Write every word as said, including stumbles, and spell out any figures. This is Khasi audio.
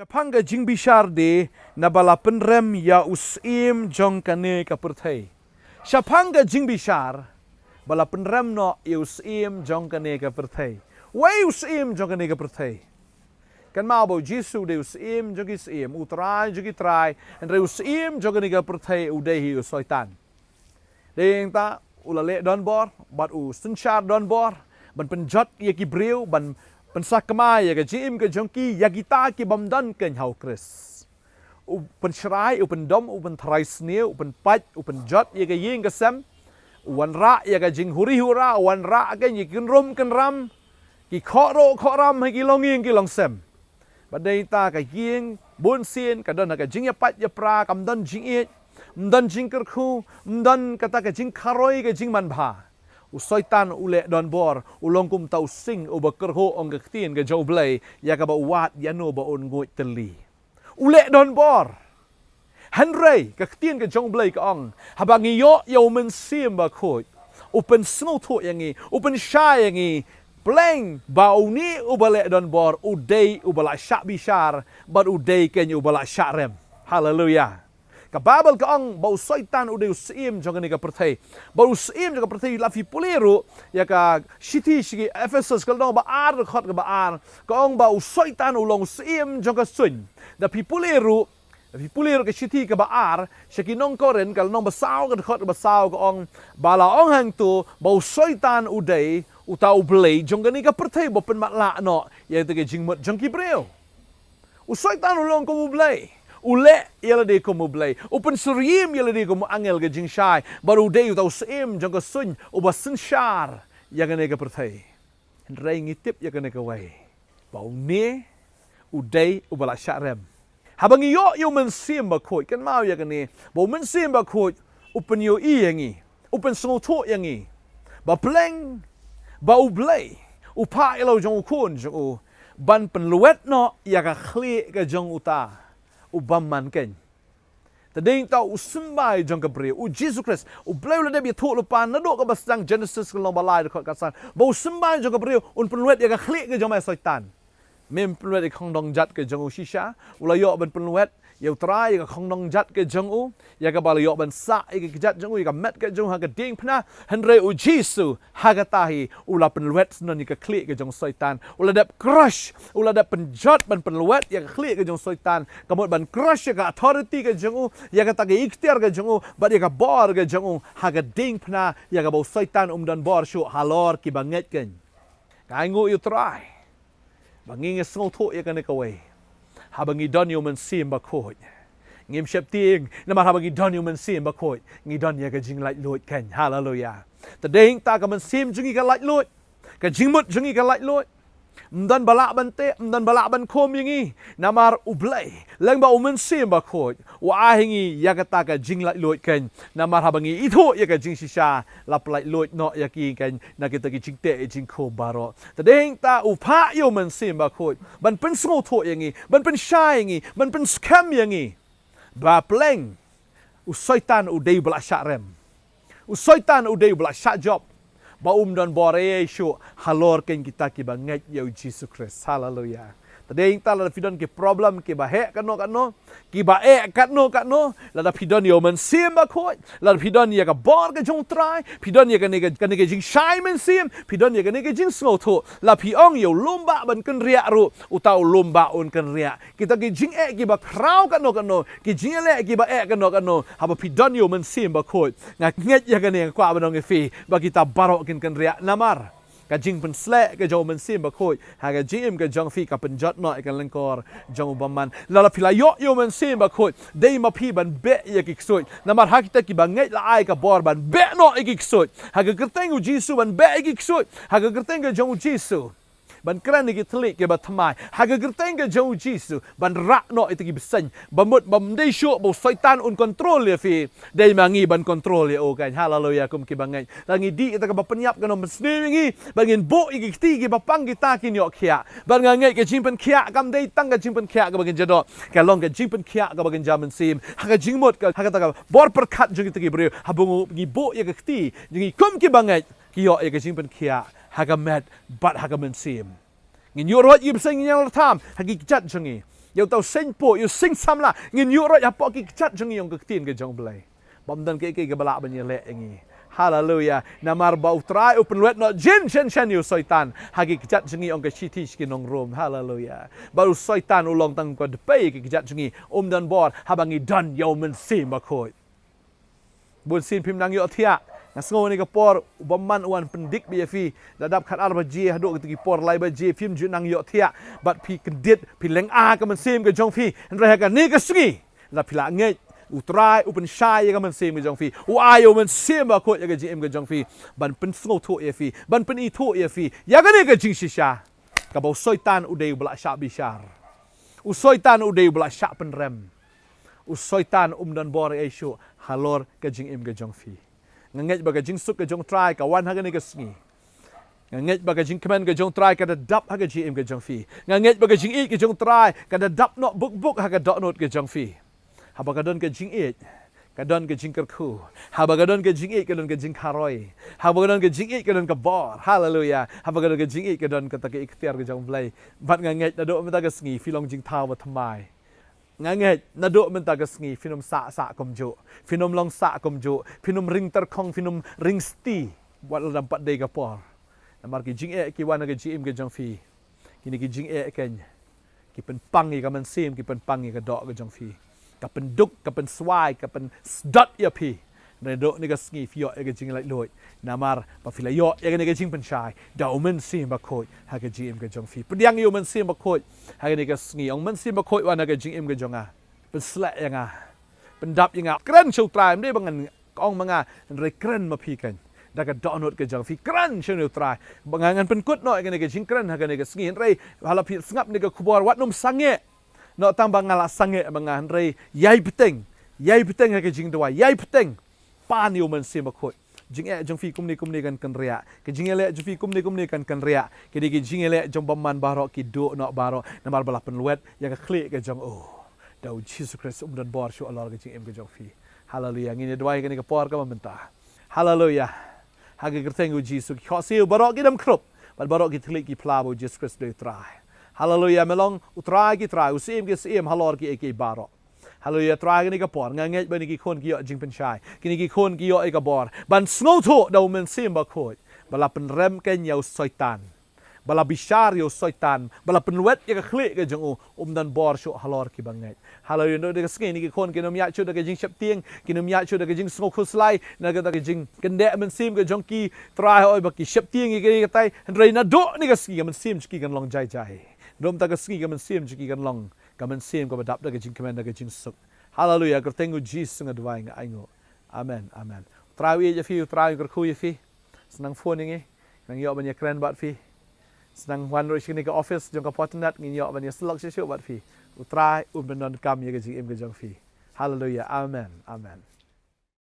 Shaphang ka jingbishar de, naba la pynrem ïa u syiem jong kane ka pyrthei. Shaphang ka jingbishar, ba la pynrem noh ïa u syiem jong kane ka pyrthei. Wei u syiem jong kane ka pyrthei. Kynmaw ba u Jisu u dei u syiem jong ki syiem, u Trai jong ki trai, hynrei u syiem jong kane ka pyrthei u dei hi u Soitan. Dei nangta u la leh donbor, bad u synshar donbor, ban pynjot ïa ki briew, ban pynsakma ïa ka jingim ka jong ki, ïa kita ki bym don keiñ ha u Khrist. U pynshrai, u pyndom, u pynthrai sniew, u pynpait, u pynjot ïa ka ïing ka sem, u wanrah ïa ka jinghuri hura, u wanrah keiñ ïa ki kynrum kynram, ki khohruh khohram ha ki longïing ki longsem. Bad dei nangta ka ïing bunsien ka don ha ka jingïapait ïapra, kam don jingïeit, ym don jingkyrkhu, ym don kata ka jingkharoi ka jingmanbha. U Soitan u leh donbor, u long kum uta u sing uba kyrhuh, ong ka ktien ka jong U Blei, ïa kaba u wad ïano ba un nguid tylli. U leh donbor. Hynrei ka ktien ka jong U Blei ka ong, haba ngi ïoh ïa u Mynsiem Bakhuid, u pynsngewthuh ïa ngi, u pynshai ïa ngi, pleng ba une uba leh donbor u dei uba la shah bishar, bad u dei keiñ uba la shah rem. Haleluia. Ka Baibl ka ong ba u Soitan u dei u syiem jong kane ka pyrthei. Ba u syiem jong ka pyrthei, lada phi pule ruh ïa ka shithi sha ki Ephesus ka lynnong ba ar, dkhot kaba ar, ka ong ba u Soitan u long u syiem jong ka suiñ. Lada phi pule ruh, lada phi pule ruh ka shithi kaba ar sha ki nong Korinth ka lynnong ba saw, ka dkhot kaba saw, ka ong, ba la ong hangto ba u Soitan u dei uta u blei jong kane ka pyrthei ba pynmatlah noh ïa kata ka jingmut jong ki briew. U Soitan u long kum u Blei. U leh ïa lade kum u Blei. U pynsyriem ïa lade kum u angel ka jingshai. Bad u dei uta u syiem jong ka suiñ uba synshar ïa kane ka pyrthei. Hynrei ngi tip ïa kane kawei, ba une u dei uba la shah rem. Haba ngi ïoh ïa u Mynsiem Bakhuid, kynmaw ïa kane, ba u Mynsiem Bakhuid u pynïohi ïa ngi, u pynsngewthuh ïa ngi, ba pleng ba u Blei u phah ïa la u jong u Khun jong u ban pynlwet noh ïa ka khlieh ka jong uta u bymman keiñ. Te dei nangta u symbai jong ka briew, u Jisu Khrist, U Blei u la dep ïathuh lypa naduh kaba sdang, Genesis ka lynnong ba lai, dkhot ka san, ba u symbai jong ka briew un pynlwet ïa ka khlieh ka jong me Soitan. Mem pynlwet ïa ka khongdong jat ka jong u shisha, u la ïoh ban pynlwet ïa u Trai ïa ka khongdong jat ka jong u, ïa kaba la ïoh ban sah ïa ka kjat jong u, ïa ka met ka jong u ha ka diengphna. Hynrei u Jisu, ha kata hi u la pynlwet noh ïa ka khlieh ka jong u Soitan. U la dep crush, u la dep pynjot ban pynlwet ïa ka khlieh ka jong u Soitan. Ka mut ban crush ïa ka authority ka jong u, ïa kata ka iktiar ka jong u, bad ïa ka bor ka jong u ha ka diengphna, ïa kaba u Soitan um don bor shuh halor kiba ngeit keiñ. Nga ainguh ïa u Trai ba ngi ngi sngewthuh ïa kane kawei. Haba ngi don ïa u Mynsiem Bakhuid, ngim sheptieng, namar haba ngi don ïa u Mynsiem Bakhuid, ngi don ïa ka jinglaitluid keiñ. Haleluia. Te dei nangta ka mynsiem jong ngi ka laitluid, ka jingmut jong ngi ka laitluid. Ym don ba lah ban teh, ym don ba lah ban khum ïa ngi, namar U Blei lyngba u Mynsiem Bakhuid u ai ha ngi ïa kata ka jinglaitluid keiñ. Namar haba ngi ithuh ïa ka jingshisha, la pyllait luid noh ïa ki keiñ na kita ki jingteh jingkhum baroh. Te dei nangta u phah ïa u Mynsiem Bakhuid ban pynsngewthuh ïa ngi, ban pynshai ïa ngi, ban pynskhem ïa ngi, ba pleng u Soitan u dei uba la shah rem. U Soitan u dei uba la shah jop, ba um don bor ei ei shuh halor keiñ kita kiba ngeit ïa u Jisu Khrist. Haleluia. Te dei nangta lada phi don ki problem kiba heh katno katno, kiba eh katno katno, lada phi don ïa u Mynsiem Bakhuid, lada phi don ïa ka bor ka jong u Trai, phi don ïa kane ka, kane ka jingshai mynsiem, phi don ïa kane ka jingsngewthuh, la phi ong ïa u lum bah ban kynriah ruh, uta u lum bah un kynriah. Kita ki jingeh kiba khraw katno katno, ki jingeh kiba eh katno katno, haba phi don ïa u Mynsiem Bakhuid, nga ngeit ïa kane, nga kwah ban ong ïa phi ba kita baroh kin kynriah. Namar ka jingpynsleh ka jong u Mynsiem Bakhuid ha ka jingim ka jong phi ka pynjot noh ïa ka lyngkor jong u bymman. Lada phi la ïoh ïa u Mynsiem Bakhuid, dei ma phi ban beh ïa ki ksuid. Namar ha kita kiba ngeit la ai ka bor ban beh noh ïa ki ksuid ha ka kyrteng u Jisu, ban beh ïa ki ksuid ha ka kyrteng ka jong u Jisu, ban kren ïa ki thylliej kiba thymmai ha ka kyrteng ka jong u Jisu, ban rah noh ïa kita ki bseiñ, ba mut bym dei shuh ba u Soitan un kontrol ïa phi. Dei ma ngi ban kontrol ïa u keiñ. Haleluia. Kum kiba ngeit, la ngi dih ïa kata kaba pynïap, kan ym pynsniew ïa ngi, ba ngin buh ïa ki kti kiba pang kita kin ïoh khiah. Bad nga ngeit ka jingpynkhiah kam dei tang ka jingpynkhiah kaba kynja doh, ka long ka jingpynkhiah kaba kynja mynsiem, ha ka jingmut ka, ha kata ka bor pyrkhat jong kita ki briew. Haba ngi buh ïa ka kti jong ngi kum kiba ngeit, ki ïoh ïa ka jingpynkhiah ha ka met bad ha ka mynsiem. Ngin ïuh roit ïa ki bseiñ, ngin ïaleh tham ha ki kjat jong ngi. Ïa uta u seng po, ïa u seng samla, ngin ïuh roit hapoh ki kjat jong ngi ong ka ktien ka jong U Blei. Bym don kiei kiei kiba lah ban ïaleh ïa ngi. Haleluya. Namar ba U Trai u pynlwet noh jin shen shen ïa u Soitan ha ki kjat jong ngi ong ka shithi sha ki nong Rom. Haleluya. Ba u Soitan u long tang ka dpei ki kjat jong ngi, um don bor haba ngi don ïa u Mynsiem Bakhuid. Bun sien phim nang ïohthiah. Nga sngew ha kane ka por u bymman u wan pyndik beit ïa phi. Da dap khatar baje haduh kito ki por lai baje phim ju nang ïohthiah. Bad phi kyndit, phi lynga ka mynsiem ka jong phi. Hynrei ha kane ka sngi, lada phi la ngeit, U Trai u pynshai ïa ka mynsiem ka jong phi. U ai ïa u Mynsiem Bakhuid ïa ka jingim ka jong phi, ban pynsngewthuh ïa phi, ban pynithuh ïa phi ïa kane ka jingshisha, kaba u Soitan u dei uba la shah bishar. U Soitan u dei uba la shah pynrem. U Soitan um don bor ei shuh halor ka jingim ka jong phi. Nga ngeit ba ka jingsuk ka jong U Trai ka wan ha kane ka sngi. Nga ngeit ba ka jingkmen ka jong U Trai ka da dap ha ka jingim ka jong phi. Nga ngeit ba ka jingïeit ka jong U Trai ka da dap noh buk buk ha ka dohnud ka jong phi. Haba ka don ka jingïeit, ka don ka jingkyrkhu. Haba ka don ka jingïeit, ka don ka jingkharoi. Haba ka don ka jingïeit, ka don ka bor. Haleluya. Haba ka don ka jingïeit, ka don kata ka iktiar ka jong U Blei. Bad nga ngeit naduh mynta ka sngi phi long jingthaw ba thymmai. Nga ngeit naduh mynta ka sngi phin ym sah sah kumjuh, phin ym long sah kumjuh, phin ym ring tyrkhong, phin ym ring sti. Wat la dang pat dei ka por. Namar ki jingeh ki wan ha ka jingim ka jong phi. Kine ki jingeh kein, ki pynpang ïa ka mynsiem, ki pynpang ïa ka doh ka jong phi. Ka pynduk, ka pynswai, ka pynsdot ïa phi. Naduh kane ka sngi phi ïoh ïa ka jinglaitluid. Namar ba phi la ïoh ïa kane ka jingpynshai da u Mynsiem Bakhuid ha ka jingim ka jong phi. Pdiang ïa u Mynsiem Bakhuid ha kane ka sngi. Ong, Mynsiem Bakhuid wan ha ka jingim ka jong nga. Pynshlur ïa nga. Pyndap ïa nga. Kren sha U Trai, ym dei ba ngan ong ma nga, hynrei kren ma phi kein. Da ka dohnud ka jong phi kren sha U Trai. Ba nga ngan pynkut noh ïa kane ka jingkren ha kane ka sngi. Hynrei ha la phi sngap kane ka khubor, wat nym sangeh. Noh tang ba nga la sangeh ma nga, hynrei ïai bteng. Ïai bteng ha ka jingduwai. Ïai bteng. Pan ïa u Mynsiem Bakhuid. Jingeh jong phi kumne kumne kan kynriah. Ka jingeh leh jong phi kumne kumne kan kynriah. Kine ki jingeh leh jong bymman baroh ki duh noh baroh. Namar ba la pynlwet ïa ka khlieh ka jong u. Da u Jisu Khrist um don bor shuh halor ka jingim ka jong phi. Haleluya. Ngin ïa duwai ha kane ka por kaba mynta. Haleluya. Ha ka kyrteng u Jisu ki khohsiew baroh ki dam khrup. Bad baroh ki thylliej ki phla ba u Jisu Khrist u dei U Trai. Haleluya. Me long U Trai ki trai, u Syiem ki syiem halor kiei kiei baroh. Haleluya. Trai, kane ka por nga ngeit ba kine ki khun ki ïoh jingpynshai. Kine ki khun ki ïoh ïa ka bor ban sngewthuh da u Mynsiem Bakhuid ba la pynrem kein ïa u Soitan. Ba la bishar ïa u Soitan, ba la pynwet ïa ka khlieh ka jong u, um don bor shuh halor kiba ngeit. Haleluya. Naduh kane ka sngi kine ki khun kin ym ïaid shuh da ka jingsheptieng, kin ym ïaid shuh da ka jingsngewkhuslai, na kata ka jingkyndeh mynsiem ka jong ki, Trai, hooid ba ki sheptieng ïa kane katai, hynrei naduh kane ka sngi ka mynsiem jong ki kan long jai jai. Naduh mynta ka sngi ka mynsiem jong ki kan long ka mynsiem kaba dap da ka jingkmen, da ka jingsuk. Haleluya. Kyrteng u Jisu nga duwai, nga ainguh. Amen, amen. U Trai u ïeit ïa phi, U Trai u kyrkhu ïa phi. Sa nang phone ïa ngi. Nang ïoh ban ïakren bad phi. Sa nang wan ruh sha kane ka office jong ka Fortinet, ngin ïoh ban ïasyllok shuh shuh bad phi. U Trai un pyndonkam ïa ka jingim ka jong phi. Haleluya. Amen. Amen.